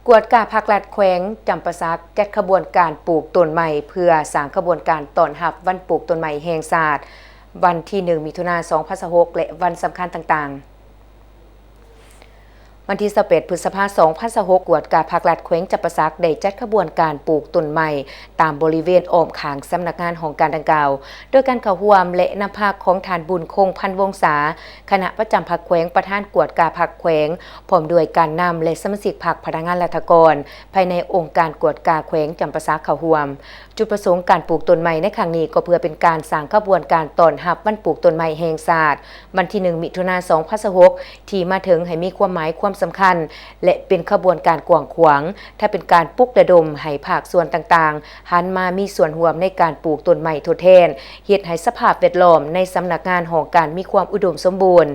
ກວດກາພັກລັດແຂວງຈຳປາສັກ ຈັດຂະບວນການປູກຕົ້ນໄມ້ ເພື່ອສ້າງຂະບວນການຕ້ອນຮັບວັນປູກຕົ້ນໄມ້ແຫ່ງຊາດ ວັນທີໜຶ່ງ ມິຖຸນາ ສອງພັນຊາວຫົກ ແລະ ວັນສຳຄັນຕ່າງໆ. ວັນທີຊາວແປດ ພຶດສະພາ ສອງພັນຊາວຫົກ ກວດກາພັກລັດແຂວງຈຳປາສັກ ໄດ້ຈັດຂະບວນການປູກຕົ້ນໄມ້ ຕາມບໍລິເວນອ້ອມຂ້າງສຳນັກງານຫ້ອງການດັ່ງກ່າວ ໂດຍການເຂົ້າຮ່ວມ ແລະ ນຳພາຂອງທ່ານ ບຸນຄົງ ພັນວົງສາ ຄະນະປະຈຳພັກແຂວງ, ປະທານກວດກາພັກແຂວງ, ພ້ອມດ້ວຍການນຳ ແລະ ສະມາຊິກພັກ, ພະນັກງານລັດຖະກອນ ພາຍໃນອົງການກວດກາແຂວງຈຳປາສັກເຂົ້າຮ່ວມ. ຈຸດປະສົງການປູກຕົ້ນໄມ້ໃນຄັ້ງນີ້ ກໍເພື່ອເປັນການສ້າງຂະບວນການຕ້ອນຮັບວັນປູກຕົ້ນໄມ້ແຫ່ງຊາດ ວັນທີໜຶ່ງ ມິຖຸນາ ສອງພັນຊາວຫົກ ທີ່ມາເຖິງໃຫ້ມີຄວາມໝາຍຄວາມສຳຄັນ ແລະ ເປັນຂະບວນການກວ້າງຂວາງ, ຖ້າເປັນການປຸກລະດົມໃຫ້ພາກສ່ວນຕ່າງໆ ຫັນມາມີສ່ວນຮ່ວມໃນການປູກຕົ້ນໄມ້ທົດແທນ, ເຮັດໃຫ້ສະພາບແວດລ້ອມໃນສຳນັກງານຫ້ອງການມີຄວາມອຸດົມສົມບູນ.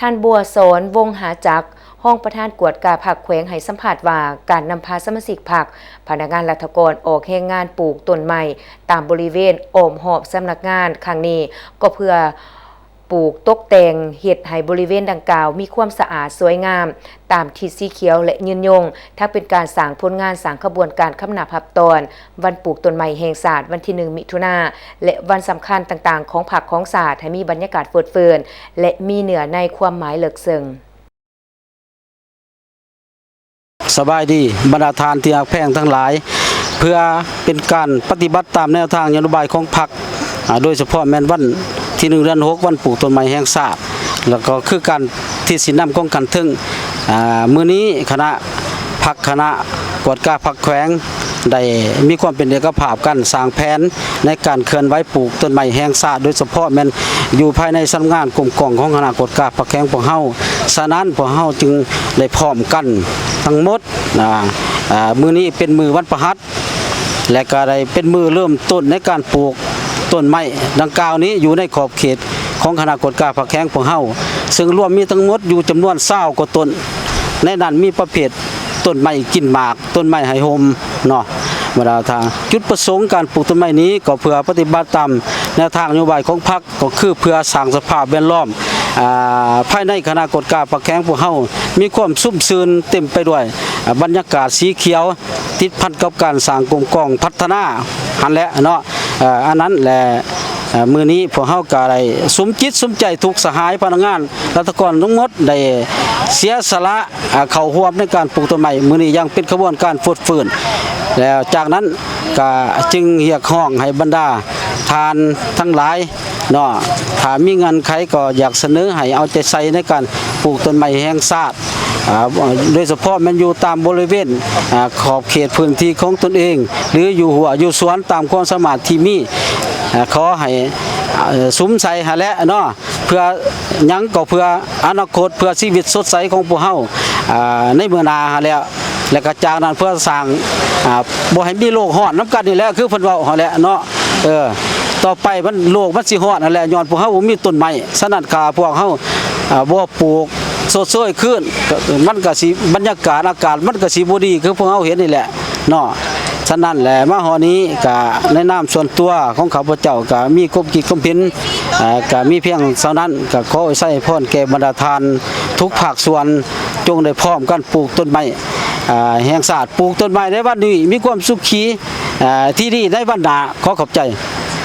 ທ່ານ ບົວສອນ ວົງຫາຈັກ ຮອງປະທານກວດກາພັກແຂວງ ໃຫ້ສຳພາດວ່າ ການນຳພາສະມາຊິກພັກ, ພະນັກງານລັດຖະກອນອອກແຮງງານປູກຕົ້ນໄມ້ຕາມບໍລິເວນອ້ອມຮອບສຳນັກງານຄັ້ງນີ້ ກໍເພື່ອ ປູກຕົກແຕ່ງເຮັດໃຫ້ບໍລິເວນດັ່ງກ່າວມີຄວາມສະອາດສວຍງາມ ຕາມທິດສີຂຽວ ແລະ ຍືນຍົງ, ທັງເປັນການສ້າງຜົນງານ, ສ້າງຂະບວນການຄຳນັບຮັບຕ້ອນວັນປູກຕົ້ນໄມ້ແຫ່ງຊາດ ວັນທີໜຶ່ງ ມິຖຸນາ ແລະ ວັນສຳຄັນຕ່າງໆຂອງພັກຂອງຊາດ ໃຫ້ມີບັນຍາກາດເຟີດເຟີນ ແລະ ມີເນື້ອໃນຄວາມໝາຍເລິກເຊິ່ງ. ສະບາຍດີ ບັນດາທ່ານທີ່ຮັກແພງທັງຫຼາຍ, ເພື່ອເປັນການປະຕິບັດຕາມແນວທາງນະໂຍບາຍຂອງພັກ, ອາ, ໂດຍສະເພາະແມ່ນວັນທີໜຶ່ງ ເດືອນຫົກ ວັນປູກຕົ້ນໄມ້ແຫ່ງຊາດ ແລ້ວກໍຄືການທິດຊີ້ນຳຂອງຂັ້ນເທິງ, ອາ, ມື້ນີ້ຄະນະພັກ, ຄະນະກວດກາພັກແຂວງ ໄດ້ມີຄວາມເປັນເອກະພາບກັນສ້າງແຜນໃນການເຄື່ອນໄຫວ ປູກຕົ້ນໄມ້ແຫ່ງຊາດ ໂດຍສະເພາະແມ່ນຢູ່ພາຍໃນສຳນັກງານກົມກອງຂອງຄະນະກວດກາພັກແຂວງພວກເຮົາ. ສະນັ້ນ ພວກເຮົາຈຶ່ງໄດ້ພ້ອມກັນທັງໝົດ, ອາ, ອາ, ມື້ນີ້ເປັນມື້ວັນພະຫັດ ແລະ ກໍໄດ້ເປັນມື້ເລີ່ມຕົ້ນໃນການປູກຕົ້ນໄມ້ດັ່ງກ່າວນີ້ ຢູ່ໃນຂອບເຂດຂອງຄະນະກວດກາພັກແຂວງພວກເຮົາ, ເຊິ່ງລວມມີທັງໝົດຢູ່ຈຳນວນຊາວກວ່າຕົ້ນ. ໃນນັ້ນມີປະເພດຕົ້ນໄມ້ກິນໝາກ, ຕົ້ນໄມ້ໃຫ້ຮົ່ມເນາະ ບັນດາທ່ານ. ຈຸດປະສົງການປູກຕົ້ນໄມ້ນີ້ ກໍເພື່ອປະຕິບັດຕາມແນວທາງນະໂຍບາຍຂອງພັກ, ກໍຄືເພື່ອສ້າງສະພາບແວດລ້ອມ, ອາ, ພາຍໃນຄະນະກວດກາພັກແຂວງພວກເຮົາ ມີຄວາມຊຸ່ມຊື່ນເຕັມໄປດ້ວຍ, ອາ, ບັນຍາກາດສີຂຽວ ຕິດພັນກັບການສ້າງກົມກອງພັດທະນາຫັ້ນແຫຼະເນາະ. ອາ, ອັນນັ້ນແຫຼະ, ອາ, ມື້ນີ້ພວກເຮົາກໍໄດ້ສຸມຈິດສຸມໃຈ ທຸກສະຫາຍພະນັກງານລັດຖະກອນທັງໝົດ ໄດ້ເສຍສະຫຼະ ອາ, ເຂົ້າຮ່ວມໃນການປູກຕົ້ນໄມ້ມື້ນີ້ຢ່າງເປັນຂະບວນການຟົດຟື້ນ. ແລ້ວຈາກນັ້ນກໍຈຶ່ງຮຽກຮ້ອງໃຫ້ບັນດາທ່ານທັງຫຼາຍເນາະ, ຖ້າມີເງື່ອນໄຂກໍຢາກສະເໜີໃຫ້ເອົາໃຈໃສ່ໃນການປູກຕົ້ນໄມ້ແຫ່ງຊາດ, ອາ, ໂດຍສະເພາະແມ່ນຢູ່ຕາມບໍລິເວນ, ອາ, ຂອບເຂດພື້ນທີ່ຂອງຕົນເອງ ຫຼື ຢູ່ຮົ້ວຢູ່ສວນຕາມຄວາມສາມາດທີ່ມີ, ອາ, ຂໍໃຫ້, ອາ, ສຸມໃສ່ຫັ້ນແຫຼະເນາະ. ເພື່ອຫຍັງກໍເພື່ອອະນາຄົດ, ເພື່ອຊີວິດສົດໃສຂອງພວກເຮົາ, ອາ, ໃນເມື່ອໜ້າຫັ້ນແຫຼະ. ແລ້ວກໍຈາກນັ້ນເພື່ອສ້າງ, ອາ, ບໍ່ໃຫ້ມີໂລກຮ້ອນນຳກັນນີ້ແຫຼະ, ຄືເພິ່ນເວົ້າຫັ້ນແຫຼະເນາະ. ເອີ, ຕໍ່ໄປມັນ, ໂລກມັນຊິຮ້ອນຫັ້ນແຫຼະ, ຍ້ອນພວກເຮົາບໍ່ມີຕົ້ນໄມ້. ສະນັ້ນຖ້າພວກເຮົາ, ອາ, ບໍ່ປູກຊົດເຊີຍຄືນ, ມັນກໍຊິ, ບັນຍາກາດອາກາດມັນກໍຊິບໍ່ດີ ຄືພວກເຮົາເຫັນນີ້ແຫຼະ. ເນາະ. ສະນັ້ນແຫຼະ ມາຮອດນີ້ກະໃນນາມສ່ວນຕົວຂອງຂ້າພະເຈົ້າ ກະມີຄວາມຄິດຄວາມເຫັນ, ເອີ, ກະມີພຽງສ່ຳນັ້ນ, ກະຂໍອວຍໄຊພອນແກ່ບັນດາທ່ານທຸກພາກສ່ວນ, ຈົ່ງໄດ້ພ້ອມກັນປູກຕົ້ນໄມ້, ເອີ, ແຫ່ງຊາດ, ປູກຕົ້ນໄມ້ໃນວັນນີ້ມີຄວາມສຸຂີ, ເອີ, ທີ່ດີໃນວັນໜ້າ. ຂໍຂອບໃຈ.